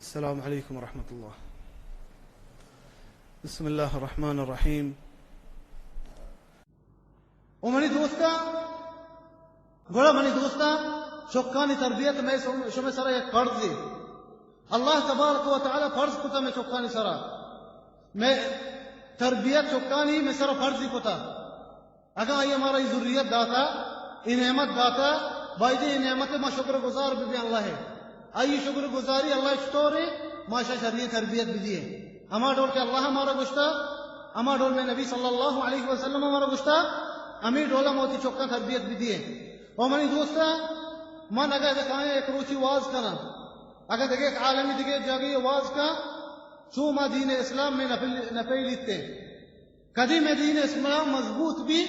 السلام علیکم ورحمۃ اللہ۔ بسم اللہ الرحمن الرحیم۔ او منی دوستاں، گڑا منی دوستاں، چکانی تربیت مئے سم-، شمئے سرا یک فرضے۔ اللہ تبارک و تعالی فرض کتا مئے چکانی سرا۔ مئے تربیت چکانی مئے سرا فرضی کتا۔ اگاں آئی ءَ مارا اے ذریت داتا، اے نعمت داتا، بایدیں اے نعمت ءِ ما شکر گزار بہ بیں اللہ ءِ۔ آئی شکر گزاری اللہ ءِ چطور ایں؟ ما شہ شریں تربیت بدییں۔ ہما ڈول کہ اللہ ءَ مارا گوشتا، ہما ڈول مئے نبی صلی اللہ علیہ وسلم ءَ مارا گوشتا، ہمے ڈول ءَ ما وتی چکاں تربیت بدییں۔ او منی دوستاں، من اگاں ادا کایاں یک روچی واز کناں، اگاں دگہ یک عالمی دگہ یک جاگہے واز کن، چو ما دین اسلام مئے نپیل-، نپیلیت ایں۔ کدی مئے دین اسلام مضبوط بی؟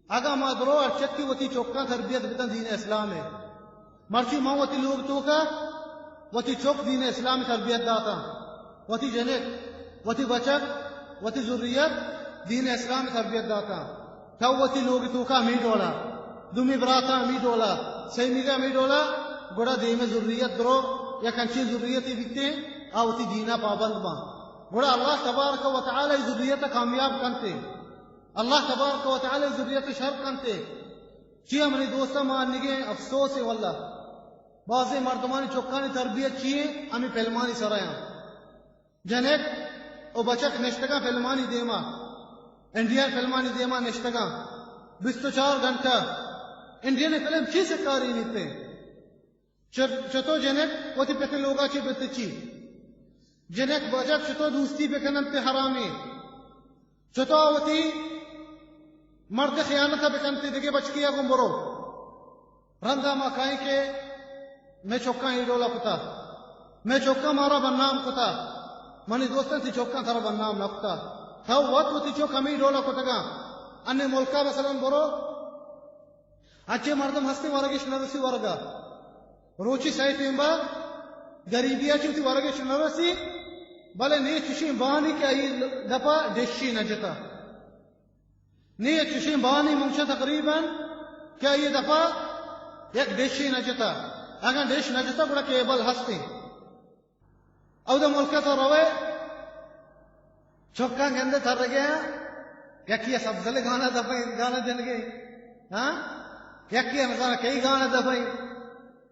اگاں ما درو ہرچکی وتی چکاں تربیت بدن دین اسلام ءِ۔ مرچی ما وتی لوگ توکا وتی چک دین اسلام تربیت داتاں، وتی جنک، وتی بچک، وتی ذریت دین اسلام تربیت داتاں۔ تو وتی لوگ توکا ہمے ڈولا، دومی براتا ہمے ڈولا، سیمی ہمے ڈولا، گڑا دیمے ذریت درو یک انچیں ذریتے بیتیں، آ وتی دینا پابند باں۔ گڑا اللہ تبارک و تعالی ذریت کامیاب کنتے۔ اللہ تبارک و تعالی ذریت شر کنتے۔ چیا منی دوستاں، ما انگیں افسوس ایں واللہ، بازیں مردمانی چکانی تربیت چی ایں؟ ہمے فلمانی سرا ایں۔ جنک و بچک نشتگاں فلمانی دیما، انڈین فلمانی دیما نشتگاں، بیست و چار گھنٹہ انڈین فلم چی سکاری نیتے؟ چ-، چتو جنک وتی پت لوگا چی بتچی؟ جنک بچک چتو دوستی بکننت حرامیں؟ چتو وتی مرد خیانت بکنت دگہ بچکی گوں برو؟ رندا ما کائیں کہ مئے چکاں اے ڈولا کتا، مئے چکاں مارا بدنام کتا۔ منی دوستاں، تئی چکاں ترا بدنام نہ کتا، تو وت وتی چک ہمے ڈولا کتگاں۔ انی ملکا مثلاً برو، انچیں مردم ہستیں ورگش نہ رسی ورگا۔ روچی سئے ٹیم با گریبی ءَ چہ وتی ورگش نہ رسی، بلے نی چشیں بانی کہ آئی دپا ڈشی نہ جتا۔ نی چشیں بانی منچ تقریباً کہ آئی دپا یک ڈشی نہ جتا۔ اگاں ڈش نہ جتا گڑا کیبل ہستیں۔ اودا ملک ءَ تو روئے، چکاں گندے ترگے آں، یکی ءَ سبزل گانا دپیں، گانا جنگے، ہاں؟ یکی ءَ نزاناں کئی گانا دپیں،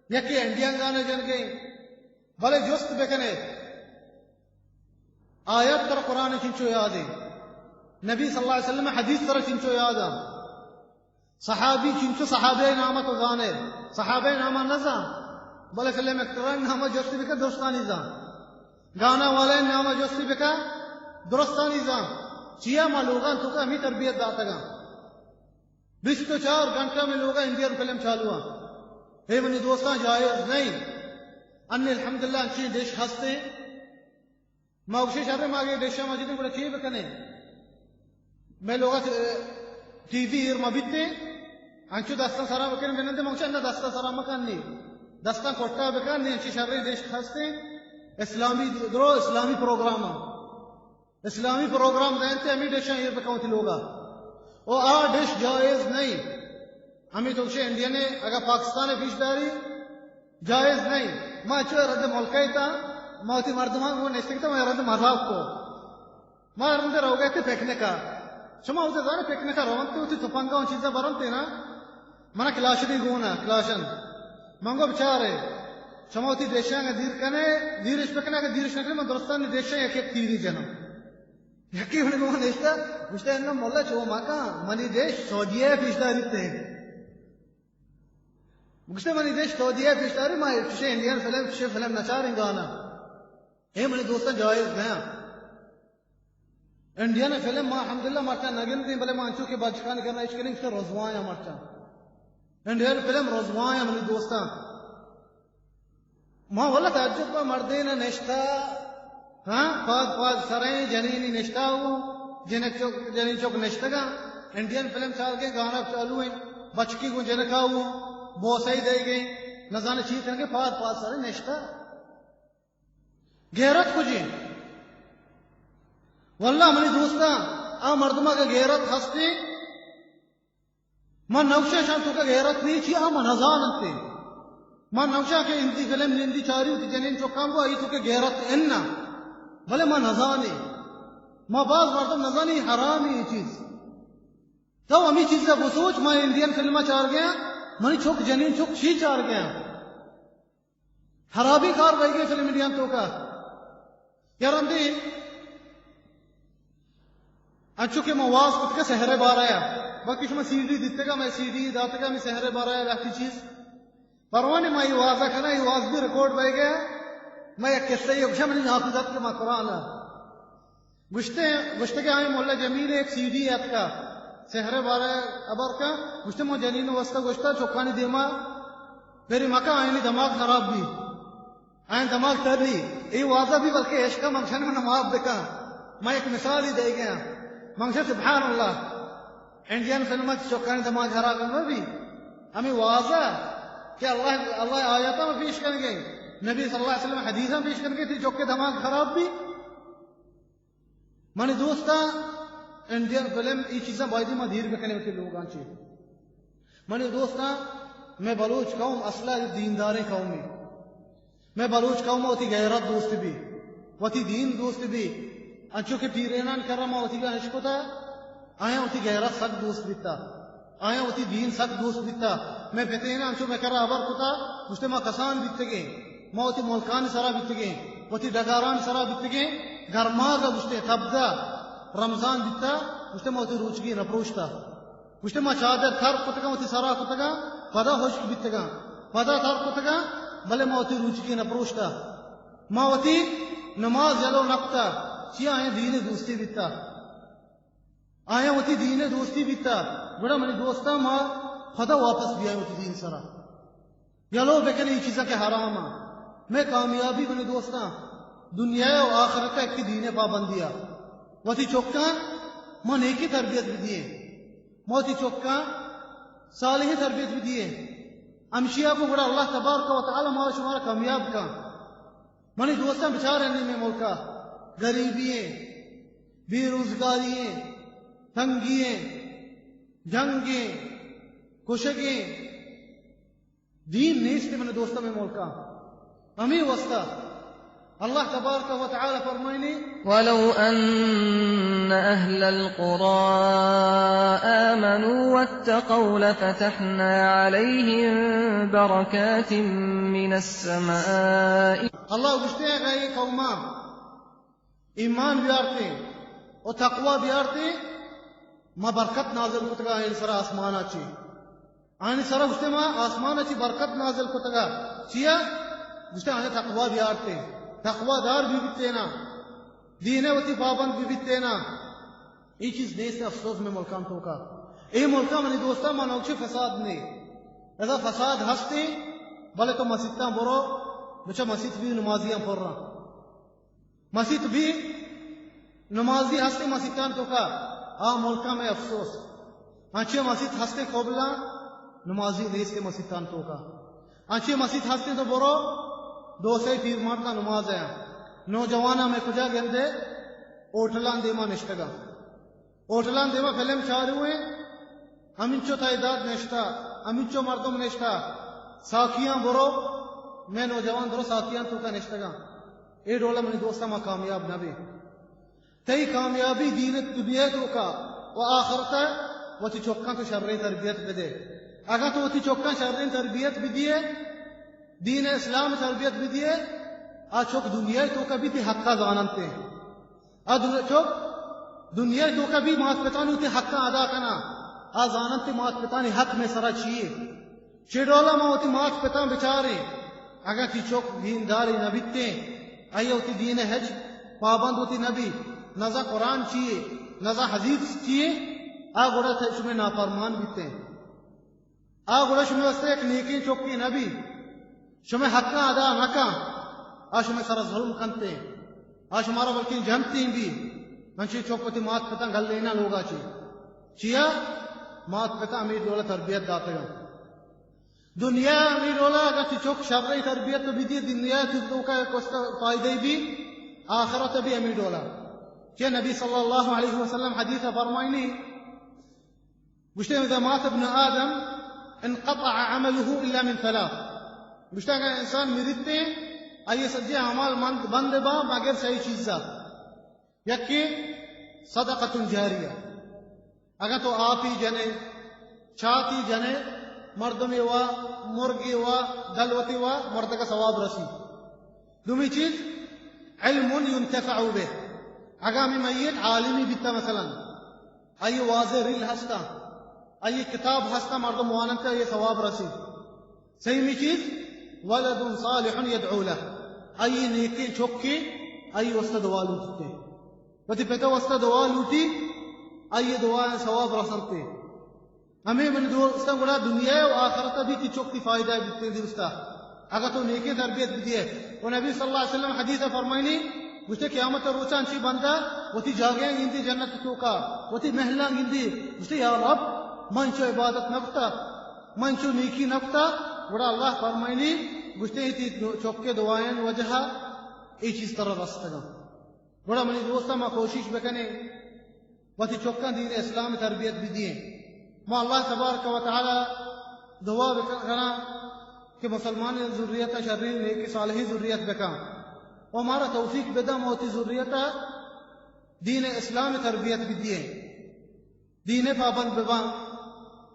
یکی ءَ انڈین گانا جنگے۔ بلے جست بکنے، آیت ترا قرآن چنچو یادے، نبی صلی اللہ علیہ وسلم حدیث ترا چنچو یاد آ؟ صحابی چنچو، صحابہ نام تو زانے؟ صحابہ نام نہ زان، بلے فلم ایکٹرانی نام جست بکن، درستانی زان۔ گانا والے نام جست بکن، درستانی زان۔ چیا؟ ما لوگان توکا ہمے تربیت داتگاں۔ بیست و چار گھنٹہ مئے لوگا انڈین فلم چالو آں۔ اے منی دوستاں، جائز نہیں۔ انی الحمدللہ انچیں ڈش ہستیں۔ ما گوشیں شریں، ما اگے ڈشاں ما جنیں گڑا چے بکنیں؟ مئے لوگ ءَ ٹی وی ایر مہ بیتیں، انچو دستاں سرا بکنیں بنندیں، ما گوشیں نہ، دستاں سرا مکن نی، دستاں کٹا بکن نی، انچیں شریں ڈش ہستیں، اسلامی درو، اسلامی پروگرام، اسلامی پروگرام دینتے، ہمے ڈشاں ایر بکن وتی لوگ ءَ۔ او آ ڈش جائز نہیں۔ ہمے تو گوشے انڈین ءَ اگاں پاکستان ءَ پیش داری جائز نہیں۔ ما چو رد ملک ءَ تاں، ما وتی مردماں گوں نشتگ تاں، ما رد مذاق کو۔ ما رند روگ ءَ تاں پکنک ءَ۔ شما وتی زانے پکنک ءَ رونت، وتی تپنگ ءُ چیزاں برنت نا۔ منا کلاشنی گون ءَ، کلاشن۔ من گو بچارے، شما وتی دیشاں دیر کنے، دیرش بکنے، اگہ دیرش نکنے، من درستانی دیشاں یک یک تیری جنم۔ یکی منی گون نشتہ، گوشتہ، اناں مولا چو مکن، منی دیش سعودیہ ءَ پیش داریت۔ گوشتے منی دیش سعودیہ پیشداری، ما چشیں انڈین فلم، چشیں فلم نچاریں گانا۔ اے منی دوستاں جائز نہ۔ انڈین فلم ما الحمدللہ مرچاں نہ گندیں، بلے ما انچو کہ بچکانی کرنا اش کنیں، گوشتے رسوایاں مرچاں۔ انڈین فلم رسوایاں منی دوستاں۔ ما واللہ تعجب با مردین نشتہ، ہاں، پاد پاد سریں جنینی نشتہ ہو، جنک چک، جنین چک نشتگاں، انڈین فلم چالگیں، گانا چالو ہیں، بچکی گوں جنکا ہو، بوسائی دے گئے، نزانے چی کنگے، پاد پاد سریں نشتہ۔ غیرت کجیں؟ واللہ منی دوستاں، آ مردمہ کہ غیرت ہستے، من نوشہ شان تو کہ غیرت نہیں چی، آ من ہزار انتے۔ ما نوشا کہ ہندی فلم نندی چاری وتی جنین چکاں گو، آئی توکا غیرت اناں، بلے ما نزانیں، ما باز مردم نزانیں، حرامیں اے چیز۔ تو ہمے چیز ءَ بسوچ، ما انڈین فلم ءَ چارگیاں، منی چک، جنین چک چی چارگیاں؟ حرابی کار بئیگیں فلم انڈین توکا۔ یا رندے انچو کہ ما واز کتگا سحر ءِ بارہ ءَ، بلکہ شما سی ڈی دیتگا، مئے سی ڈی داتگا، ہمے سحر ءِ بارہ ءَ لہتی چیز۔ پرواہ نی، ما اے واز ءَ کناں، اے واز بھی ریکارڈ بئیگا۔ ما یک قصہ یے گوشاں، منی ناکو زرت کہ ما قرآن ءَ گوشتے، گوشتے کہ آئیں ملا جمیل ءِ یک سی ڈی اتکا، سحر ءِ بارہ ءَ ہبر کن، گوشتے ما جنین ءِ واسطہ گوشتا، چکانی دیما بری مکن، آئینی دماغ خراب بی، آئیں دماغ تری، اے واز ءَ بی بلکہ عشق ءَ منشن من معاف بکن۔ ما یک مثالی دئیگیاں۔ منشن سبحان اللہ، انڈین فلم ءَ چکانی دماغ خراب مہ بی۔ ہمے واز ءَ کہ اللہ، اللہ آیاتاں پیش کنگے، نبی صلی اللہ علیہ وسلم حدیثاں پیش کنگے، تئی چکے دماغ خراب بی۔ منی دوستاں، انڈین فلم، اے چیزاں بایدی ما دیر بکنیں وتی لوگاں چی۔ منی دوستاں، مئے بلوچ قوم اصلا دینداریں قومے۔ مئے بلوچ قوم وتی غیرت دوست بی، وتی دین دوست بی۔ انچو کہ پیرینان کرا ما وتی گا اشکتا، آیاں وتی غیرت سک دوست بیتا۔ آیاں وتی دین سک دوست بیتا۔ مئے پتیناں انچو مئے کرا ہبر کتا، گوشتے ما کسان بیتگیں، ما وتی ملکانی سرا بیتگیں، وتی ڈگارانی سرا بیتگیں، گرماگ ءَ گوشتے تبدہ رمضان بیتا، گوشتے ما وتی روچگی نپروشتا۔ گوشتے ما چادر تر کتگاں، وتی سرا کتگاں، پدا ہشک بیتگاں، پدا تر کتگاں، بلے ما وتی روچگی نپروشتا۔ ما وتی نماز یلو نکتا، چیا آیاں دین دوستی بیتا۔ آیاں وتی دین ءِ دوستی بیتا، گڑا منی دوستاں ما پدا واپس بیائیں وتی دین سرا۔ یلو بکن اے چیزاں کہ حرام آں۔ مئے کامیابی منی دوستاں، دنیا ءَ و آخرت ءَ کہ دین ءِ پابندی ءَ۔ وتی چکاں ما نیکی تربیت بدییں، ما وتی چکاں صالحیں تربیت بدییں۔ ہمشی ءَ گوں گڑا اللہ تبارک و تعالی ما و شمارا کامیاب کن۔ منی دوستاں، بچار انی مئے ملکا غریبی ایں، بے روزگاری ایں، تنگی ایں، جنگ ایں، کشگ ایں، دین نیست منی دوستاں مئے ملکا۔ ہمے واسطہ اللہ تبارک و تعالی فرمائنی، ولو أن أهل القرى آمنوا واتقوا لفتحنا عليهم بركات من السماء۔ اللہ گوشتے اگاں اے قوماں ایمان بیارتیں و تقوی بیارتیں، ما برکت نازل کتگا آیانی سرا آسمانا چی۔ آیانی سرا گوشتے ما آسمانا چی برکت نازل کتگا۔ چیا؟ گوشتے آیاں تقوی بیارتیں، تقوی دار بی بیتینا، دین ءَ وتی پابند بی بیتینا۔ اے چیز نیست، افسوس مئے ملکان توکا۔ اے ملکا منی دوستاں ما نوچے فساد نے۔ ادا فساد ہستیں، بلے تو مسیتاں برو، بچا مسیت بی نمازیاں پراں۔ مسیت بی نمازی ہستیں مسیتان توکا، آ ملکاں مئے افسوس۔ انچیں مسیت ہستیں قبلاں، نمازی نیستیں مسیتان توکا۔ انچیں مسیت ہستیں تو برو، دو سئے پیر مرداں نماز ءَ۔ نوجواناں مئے کجا گندے؟ ہوٹلان دیما نشتگاں۔ ہوٹلان دیما فلم چارویں، ہمینچو تعداد نشتا، ہمینچو مردم نشتا۔ ساکیاں برو، مئے نوجوان درو ساکیاں توکا نشتگاں۔ اے ڈولا منی دوستاں ما کامیاب نہ بیں۔ تئی کامیابی دین ءَ، دنیا ءِ توکا و آخرت ءَ وتی چکاں تو شریں تربیت بدے۔ اگاں تو وتی چکاں شریں تربیت بدیے، دین اسلام تربیت بدیے، آ چک دنیا ءِ توکا بی تئی حقا زاننتے۔ آ دن-، چک دنیا ءِ توکا بی مات پتانی وتی حقاں ادا کناں۔ آ زاننت مات پتانی حق مئے سرا چیے۔ چے ڈولا ما وتی مات پتاں بچاریں۔ اگاں تئی چک دیندارے نہ بیتیں، آئی وتی دین ءَ ہچ پابند وتی نہ بی، نزا قرآن چیے، نزا حدیث چیے، آ گڑا تئی شمئے نافرمان بیتیں۔ آ گڑا شمئے واسطہ یک نیکیں چکے نہ بی۔ شمئے حقاں ادا نہ کن، آ شمئے سرا ظلم کنتیں، آ شمارا بلکیں جنتیں بی۔ انچیں چک وتی مات پتاں گلیناں لوگا چی۔ چیا؟ مات پتاں ہمے ڈولا تربیت داتگاں۔ دنیا ہمے ڈولا اگاں تئی چک شریں تربیت بدی، دنیا تئی توکا یک واسطہ فائدہ بی، آخرت بی ہمے ڈولا۔ کہ نبی صلی اللہ علیہ وسلم حدیث فرمائنی، گوشتے، إذا مات ابن آدم انقطع عمله إلا من ثلاث۔ گوشتہ اگاں انسان مریتے، آئی سجے اعمال مند بند با مگر سہی چیزا۔ یکی صدقۃ جاریہ، اگاں تو آپی جنے، چاتی جنے، مردمی وا، مرگی وا، دلوتی وا، مردگا ثواب رسی۔ دومی چیز، علم ينتفع به، اگاں ہمیں میت عالمی بیتا مثلاً، آئی واضح ریل ہستا، آئی کتاب ہستا، مردم واننتے، آئی ثواب رسی۔ سیمی چیز، ولد صالح يدعو له، آئی نیکیں چکے آئی واسطہ دعا لوٹتے، وتی پتا واسطہ دعا لوٹی، آئی دعا ثواب رسنتے۔ ہمیں من دوستاں گڑا دنیا و آخرت بھی تی چک تی فائدہ بیتے دوستا۔ اگر تو نیکیں تربیت بدیے، و نبی صلی اللہ علیہ وسلم حدیث فرمائنی، گوشتے قیامت روچان چی بندہ وتی جاگہ گندی جنت توکا، وتی محلاں گندی، گوشتے یا رب، من چو عبادت نکتا، من چو نیکی نکتا، گڑا اللہ فرمائنی، گوشتے تی چک کے دعائیں وجہ اے چیز تر رستگا۔ گڑا منی دوستاں ما کوشش بکنیں وتی چکاں دین اسلام تربیت بدییں۔ ما اللہ تبارک و تعالی دعا بکناں کہ مسلمان ذریت شرین نیکی صالحی ذریت بکاں و مارا توفیق بدم وتی ذریت دین اسلام تربیت بدییں، دین پابند بباں۔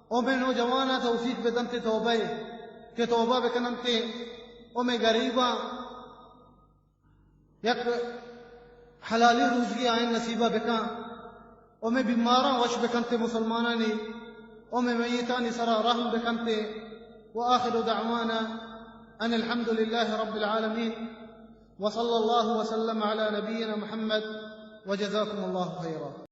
او میں نوجواناں توفیق بدنتے توبہ کہ توبہ بکننتے، او میں غریباں یک حلالی روزگی آئین نصیبہ بکن، و میں بیماراں وش بکنتے مسلمانانی، و میں میتانی سرا رحم بکنتے۔ وآخر دعوانا أن الحمد لله رب العالمين، وصلى الله وسلم على نبينا محمد، وجزاكم الله خيرا۔